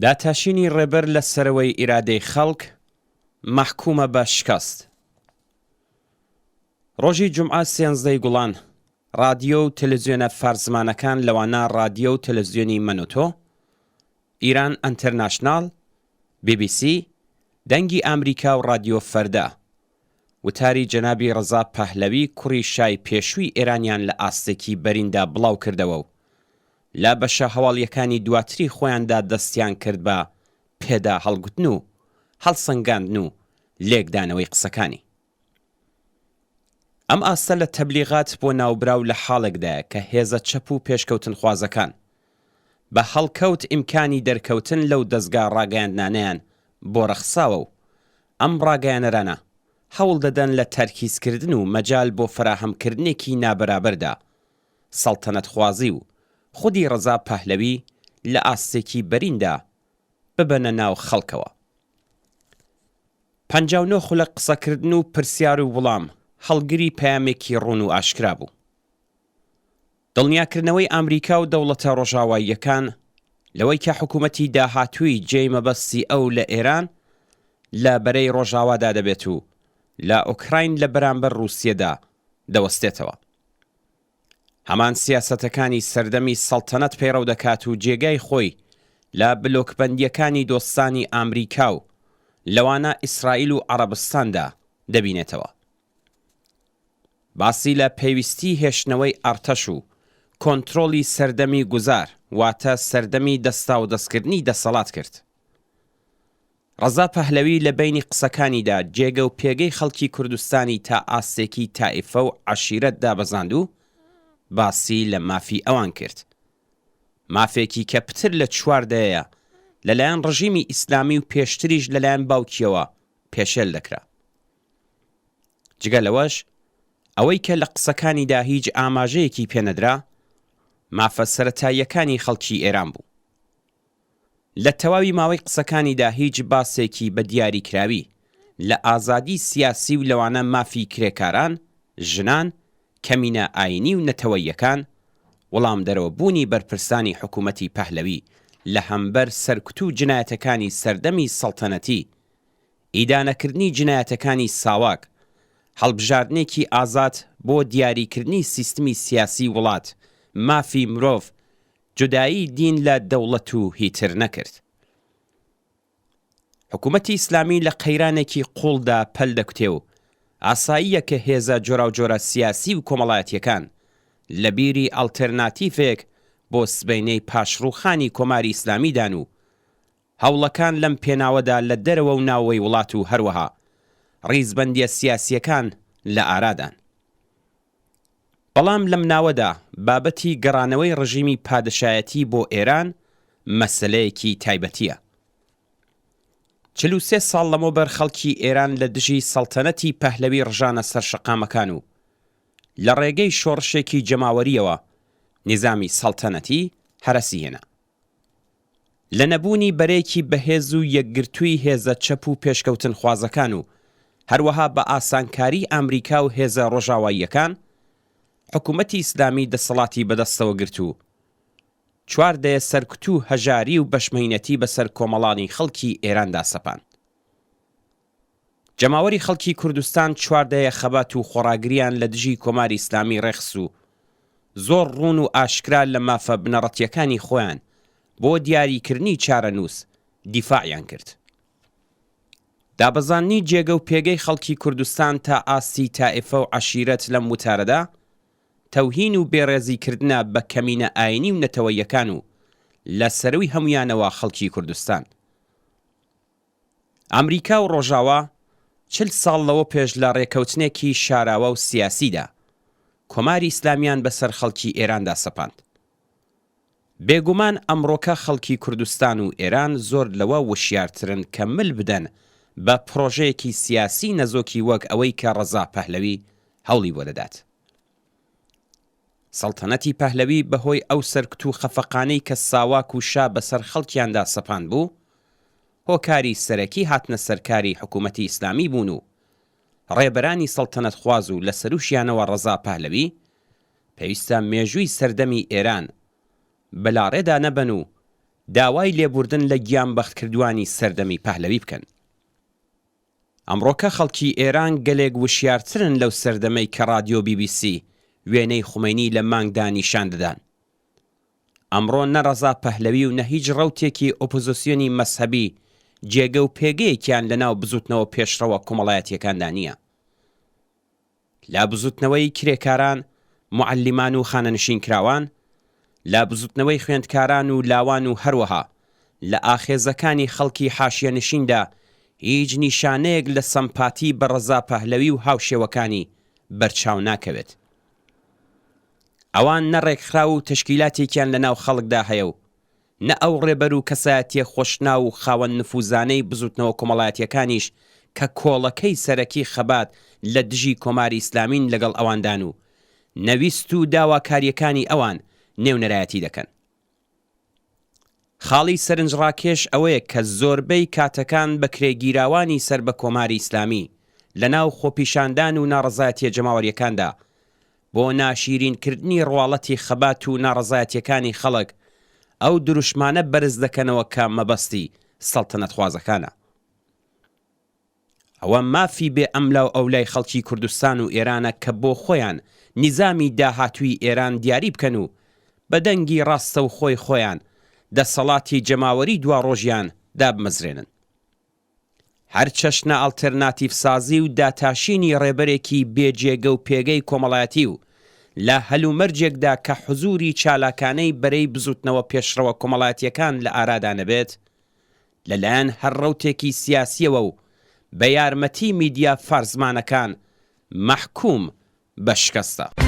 داتاشینی ڕێبەر لە سەرەوەی ئیرادەی خەڵک مەحکوومە بە شکەست. ڕۆژی جومعە سێنزدەی گوڵان، ڕادیۆ و تەلەزیۆنە فارسزمانەکان لەوانە ڕادیۆ و تەلەزیۆنی مەنوتۆ، ئیران ئەنتەرناشناڵ، بی بی سی، دەنگی ئامریکا و ڕادیۆ فەردا، وتاری جەنابی ڕەزا پەهلەوی کوڕی شای پێشووی ئێرانیان لە ئاستێکی بەریندا بڵاو کردەوە و لە بەشە هەواڵییەکانی دواتری خۆیاندا دەستیان کرد بە پێدا هەڵگوتن و هەڵسەنگاندن و لێکدانەوەی قسەکانی. ئەم ئاستە لە تەبلیغات بۆ ناوبراو لە حاڵێکدایە کە هێزە چەپ و پێشکەوتنخوازەکان بە هەڵکەوت ئیمکانی دەرکەوتن لەو دەزگا ڕاگەیاندنانەیان بۆ ڕەخساوە و ئەم ڕاگەیانەرانە هەوڵ دەدەن لە تەرکیزکردن و مەجال بۆ فەراهەمکردنێکی نابەرابەردا سەڵتەنەتخوازی و خودی ڕەزا پەهلەوی لە ئاستێکی بەریندا ببەنە ناو خەڵکەوە. 59 خولەک قسەکردن و پرسیار و وڵام هەڵگری پەیامێکی ڕوون و ئاشکرا بوو. دڵنیاکردنەوەی ئامریکا و دەوڵەتە ڕۆژاواییەکان لەوەی کە حکوومەتی داهاتووی جێی مەبەستی ئەو لە ئێران لە بەرەی ڕۆژاوادا دەبێت و لە ئۆکراین لە بەرامبەر ڕووسیەدا دەوەستێتەوە. هەمان سیاسەتەکانی سەردەمی سەڵتەنەت پەیڕەو دەکات و جێگای خۆی لە بلۆکبەندییەکانی دۆستانی ئامریکا و لەوانە ئیسرائیل و عەڕەبستاندا دەبینێتەوە. باسی لە پێویستی هێشتنەوەی ئەڕتەش و کۆنترۆڵی سەردەمی گوزار واتە سەردەمی دەستاودەستکردنی دەسەڵات کرد. ڕەزا پەهلەوی لە بەینی قسەکانیدا جێگە و پێگەی خەڵکی کوردستانی تا ئاستێکی تائیفە و عەشیرەت دابەزاند و باسی لە مافی ئەوان کرد. مافێکی کە پتر لە چوار دەیەیە لەلایەن ڕژیمی ئیسلامی و پێشتریش لەلایەن باوکیەوە پێشێل دەکرا. جگە لەوەش ئەوەی کە لە قسەکانیدا هیچ ئاماژەیەکی پێنەدرا، مافە سەرەتاییەکانی خەڵکی ئێران بوو. لە تەواوی ماوەی قسەکانیدا هیچ باسێکی بە دیاریکراوی لە ئازادی سیاسی و لەوانە مافی کرێکاران، ژنان، کەمینە ئایینی و نەتەوەییەکان، وڵامدەرەوە بوونی بەرپرسانی حکوومەتی پەهلەوی لە هەمبەر سەرکوت و جنایەتەکانی سەردەمی سەڵتەنەتی، ئیدانەکردنی جنایەتەکانی ساواک، هەڵبژاردنێکی ئازاد بۆ دیاریکردنی سیستمی سیاسی وڵات، مافی مرۆڤ، جودایی دین لە دەوڵەت و هیتر نەکرد. حکوومەتی ئیسلامی لە قەیرانێکی قووڵدا پەل دەکوتێ و ئاساییە کە هێزە جۆراوجۆرە سیاسی و کۆمەڵایەتییەکان لە بیری ئەڵتێرناتیڤێک بۆ سبەینێی پاش ڕووخانی کۆماری ئیسلامیدان و هەوڵەکان لەم پێناوەدا لە دەرەوە و ناوەوەی وڵات و هەروەها ڕیزبەندییە سیاسییەکان لە ئارادان. بەڵام لەم ناوەدا بابەتی گەڕانەوەی ڕژیمی پادشایەتی بۆ ئێران مەسەلەیەکی تایبەتییە. 43 ساڵ لەمەوبەر خەڵکی ئێران لە دژی سەڵتەنەتی پەهلەوی ڕژانە سەر شەقامەکان و لە ڕێگەی شۆڕشێکی جەماوەرییەوە نیزامی سەڵتەنەتی هەرەسی هێنا. لە نەبوونی بەرەیەکی بەهێز و یەکگرتووی هێزە چەپ و پێشکەوتنخوازەکان و هەروەها بە ئاسانکاریی ئامریکا و هێزە ڕۆژاواییەکان، حکوومەتی ئیسلامی دەسەڵاتی بەدەستەوە گرت و چوار دەیە سەرکوت و هەژاری و بەشمەینەتی بەسەر کۆمەڵانی خەڵکی ئێراندا سەپاند. جەماوەری خەڵکی کوردستان چوار دەیە خەبات و خۆڕاگرییان لە دژی کۆماری ئیسلامی ڕێکخست و زۆر ڕوون و ئاشکرا لە مافە بنەڕەتییەکانی خۆیان بۆ دیاریکردنی چارەنووس دیفاعیان کرد. دابەزاندنی جێگە و پێگەی خەڵکی کوردستان تا ئاستی تائیفە و عەشیرەت لەم وتارەدا تەوهین و بێڕێزیکردنە بە کەمینە ئایینی و نەتەوەییەکان و لە سەرووی هەموویانەوە خەڵکی کوردستان. ئەمریکا و ڕۆژاوا 40 ساڵ لەوە پێش لە ڕێکەوتنێکی شاراوە و سیاسیدا کۆماری ئیسلامیان بەسەر خەڵکی ئێراندا سەپاند. بێگومان ئەمڕۆکە خەڵکی کوردستان و ئێران زۆر لەوە وشیارترن کە مل بدەن بە پڕۆژەیەکی سیاسی نەزۆکی وەک ئەوەی کە ڕەزا پەهلەوی هەوڵی بۆ دەدات. سەڵتەنەتی پەهلەوی بە هۆی ئەو سەرکوت و خەفەقانەی کە ساواک و شا بەسەر خەڵکیاندا سەپاندبوو، هۆکاری سەرەکی هاتنە سەرکاری حکوومەتی ئیسلامی بوون و ڕێبەرانی سەڵتەنەتخواز و لە سەرووشیانەوە ڕەزا پەهلەوی پێویستە مێژووی سەردەمی ئێران بە لاڕێدا نەبەن و. داوای لێبوردن لە گیانبەختکردوانی سەردەمی پەهلەوی بکەن. ئەمڕۆکە خەڵکی ئێران گەلێک وشیارترن لەو سەردەمەی کە ڕادیۆ بی بی سی وێنەی خومەینی لە مانگدا نیشان دەدان. ئەمڕۆ نە ڕەزا پەهلەوی و نە هیچ ڕەوتێکی ئۆپۆزسیۆنی مەزهەبی جێگە و پێگەیەکیان لەناو بزوتنەوە پێشڕەوە کۆمەڵایەتیەکاندا نییە. لە بزوتنەوەی کرێکاران، موعەلیمان و خانەنشینکراوان، لە بزوتنەوەی خوێندکاران و لاوان و هەروەها لە ئاخێزەکانی خەڵکی حاشیەنشیندا هیچ نیشانەیەک لە سەمپاتی بە ڕەزا پەهلەوی و هاوشێوەکانی بەرچاو ناکەوێت. ئەوان نە ڕێکخراو و تەشکیلاتێکیان لە ناو خەڵکدا هەیە و نە ئەو ڕێبەر و کەسایەتییە خۆشناو و خاوەن نفوزانەی بزوتنەوە کۆمەڵایەتییەکانیش کە کۆڵەکەی سەرەکی خەبات لە دژی کۆماری ئیسلامین لەگەڵ ئەواندان و نەویست و داواکارییەکانی ئەوان نێونەرایەتی دەکەن. خاڵی سەرنجڕاکێش ئەوەیە کە زۆربەی کاتەکان بەکرێگیراوانی سەر بە کۆماری ئیسلامی لە ناو خۆپیشاندان و ناڕەزایەتییە جەماوەرییەکاندا بۆ ناشیرین کردنی ڕواڵەتی خەبات و ناڕەزایەتییەکانی خەڵک ئەو دروشمانە بەرز دەکەنەوە کە مەبەستی سەڵتەنەتخوازەکانە. ئەوە مافی بێ ئەملاو ئەولای خەڵکی کوردستان و ئێرانە کە بۆ خۆیان نیزامی داهاتووی ئێران دیاری بکەن و بە دەنگی ڕاستەوخۆی خۆیان دەسەڵاتی جەماوەری دواڕۆژیان دابمەزرێنن. هەر چەشنە ئاڵتێرناتیڤسازی و داتاشینی ڕێبەرێکی بێ جێگە و پێگەی کۆمەڵایەتی و لە هەلومەرجێکدا کە حزووری چالاکانەی بەرەی بزووتنەوە پێشڕەوە کۆمەڵایەتییەکان لە ئارادا نەبێت، لە لایەن هەر ڕەوتێکی سیاسییەوە و بە یارمەتی میدیا فارسزمانەکان مەحکووم بە شکەستە.